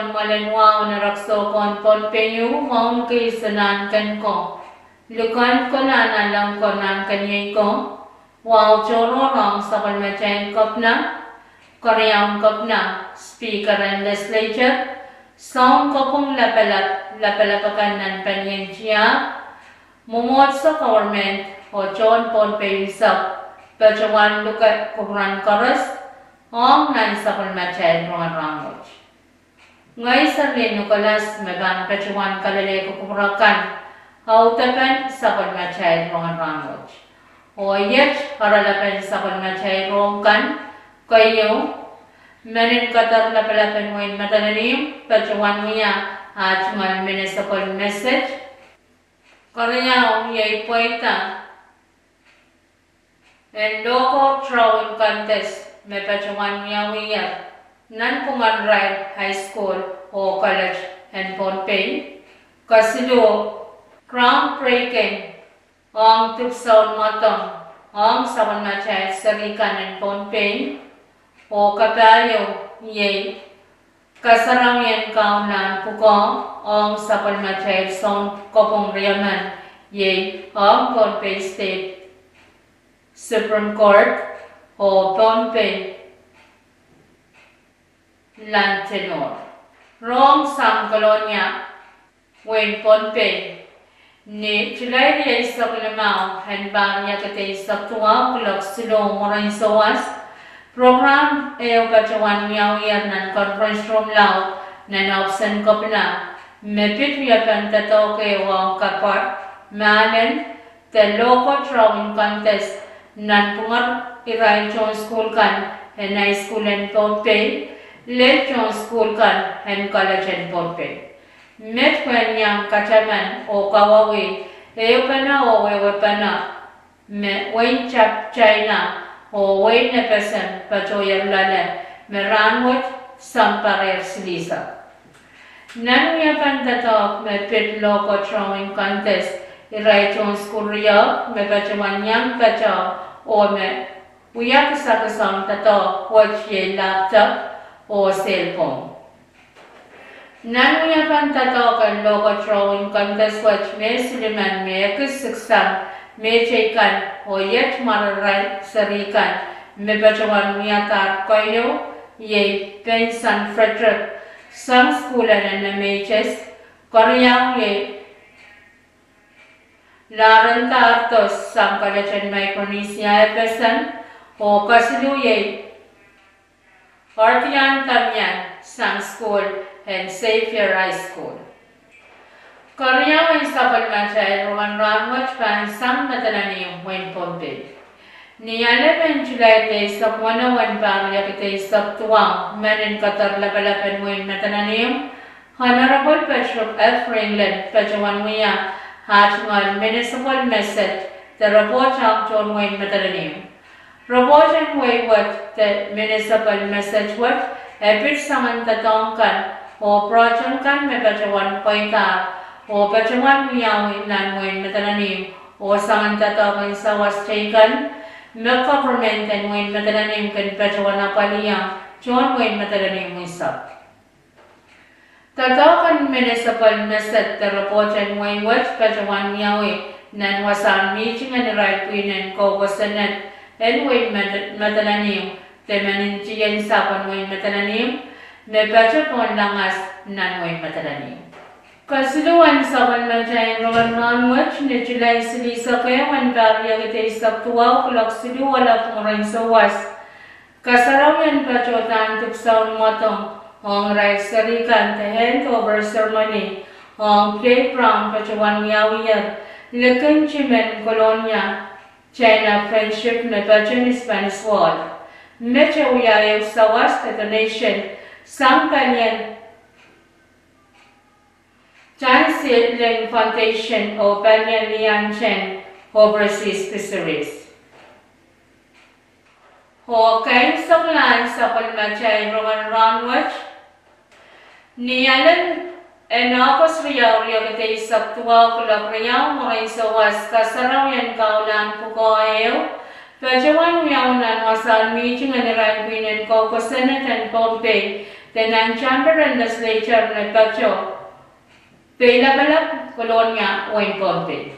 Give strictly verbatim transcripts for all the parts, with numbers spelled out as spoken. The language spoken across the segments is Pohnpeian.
Mwoalen wahu en erekiso ko en Pohnpei, wahu kei sang nahnken ko, likan ko, nahnalek ko, nahnkeniei ko, wahu tohrohr ong sapwellimatail kepina, keriaun kepina, speaker en legislature, sounkopwung lapalap, lapalap akan nan palien tiahk, mwomwohdiso, government, oh tohn Pohnpei unsek, patohwan luke kupwuren koaros ong nan sapwellimatail rongen rahnwet. Ngehi Serlin Nicholas me pahn patohwan kalelehki kupwur akan audepen sapwellimatail rongen rahnwet. Oh iet oaralapen sapwellimatail rohng kan: keieu, Menin Keder Lapalap en Wehin Madolenihmw patohwan wia ah tungoal municipal message. Keriau iei pweida en local drawing contest me patohwan wiawiher nanpwungen irail high school oh college en Pohnpei. Kesiluh, groundbreaking ong dipwisoun mwadong ong sapwellimatail seri kan en Pohnpei. Oh kapahieu iei kasarawien kaunlahn pwukoa ong sapwellimatail sounkopwung riemen, iei ong Pohnpei State Supreme Court oh Pohnpei Land Tenure. Rohng sang Kolonia, wehin Pohnpei. Ni Sulai rieisek limau en pahr riekid eisek duwau, kuloak siluh mwurin souwas, prokram ehu patohwan wiawiher nan conference room laud nan ohpis en kepina, me pid wiepen doadoahk ehu ong kapwa mahlen de local drawing contest nanpwungen irail tohn sukuhl kan en high school en Pohnpei, lel tohn sukuhl kan en college en Pohnpei. Met pwehn iang kataman oh kawauwih ehupene oh wehwehpene me wehin Jap-, China oh wehin FSM patohier loale me rahnwet sounpahr silihsek. Nan wiepen doadoahk me pid local drawing contest, irail tohn sukuhl riehk me patohwan iang patohdo oh me wia kisakis ong doadoahk wet iei laptop oh cellphone. Nan wiepen doadoahk en local drawing contest wet, me silimen me ekis siksang mehteikan oh iet mwararail seri kan me patohwan wiadahr. Keieu iei Penson Frederick sang sukuhl en NMHS, keriau iei Lauren Tardos sang college en Micronesia FSM, oh kesiluh iei Ardian Damian sang sukuhl en Xavier High School. Keriau en sapwellimatail rongen rahnwet pahn sang Madolenihmw, wehin Pohnpei. Ni Alem en Sulai rieisek weneu en pahr riekid eisek duwau, Menin Keder Lapalap en Wehin Madolenihmw, Honorable Patrick F. Ringlen patohwan wia ah tungoal municipal message de report ong tohn wehin Madolenihmw. Report en wehi wet de municipal message wet e pid soangen doadoahk kan oh project kan me patohwan pweidahr oh patohwan wiawi nan wehin Madolenihmw, oh soangen doadoahk en sawas teikan me government en wehin Madolenihmw kin patohwan apwalih ong tohn wehin Madolenihmw unsek. Doadoahk en municipal message de report en wehi wet patohwan wiawi nan wasahn mihting en irail pwihn en kou kosonned en wehin Mad-, Madolenihmw de men ntingihong sapwen wehin Madolenihmw me patohwan langas nan wehin Madolenihmw. Kesiluhwen sapwellimatail rongen rahnwet, ni Sulai silihsek ehu en pahr riekid eisek duwau, kuloak siluh elep mwurin souwas, kasarawien patohdo en dipwisoun mwadong ong irail seri kan de hand over ceremony ong playground patohwan wiawiher likin timen Kolonia China Friendship me patohwan Spanish Wall. Met e wia ehu sawas de donation sang palien Tan Siew Leen Foundation oh palien Lian Cheng Overseas Fisheries. Oh keimwseklahn sapwellimatail rongen rahnwet, ni Alem en August riau, riekid eisek duwau, kuloak riau mwurin souwas, kasarawien kaunlahn pwukoa ehu patohwan wiawi nan wasahn mihting en irail pwihn en kou kosonned en Pohnpei de nan chamber en legislature me pato Peilapalap, Kolonia, wehin Pohnpei.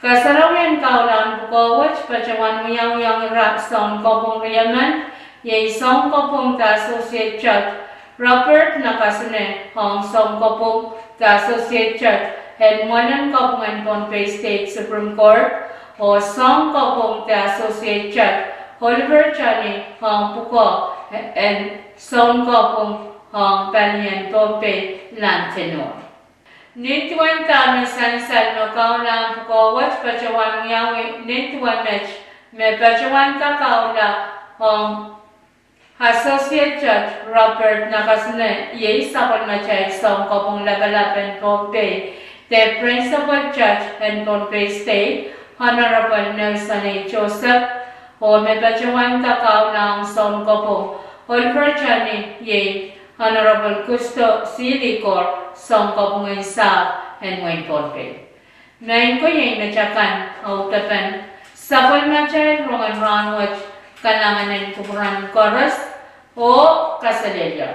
Kasarawi en kahulahn pwukoa wet patohwan wiawiong ira sounkopwung riemen, iei sounkopwung de Associate Judge Robert Nakasone ong sounkopwung de Associate Judge en mwoalen kopwung en Pohnpei State Supreme Court, oh sounkopwung de Associate Judge Oliver Chani ong pwukoa en sounkopwung ong palien Pohnpei Land Tenure. Nin duwen dahme sansal me kahulahn pwukoa wet patohwan wiawi nin duwen met, me patohwan kakaula ong Associate Judge Robert Nakasone, iei sapwellimatail sounkopwung lapalap en Pohnpei, de Principal Judge en Pohnpei State, Honorable Nelson A. Joseph, oh me patohwan kakaula ong sounkopwung Oliver Chani, iei Honorable Kusto C. Likor, sounkopwung en sahpw en wehin Pohnpei. Maing ko, iei met akan audepen sapwellimatail rongen rahnwet. Kalahngan en kupwuren koaros oh kaselehlie.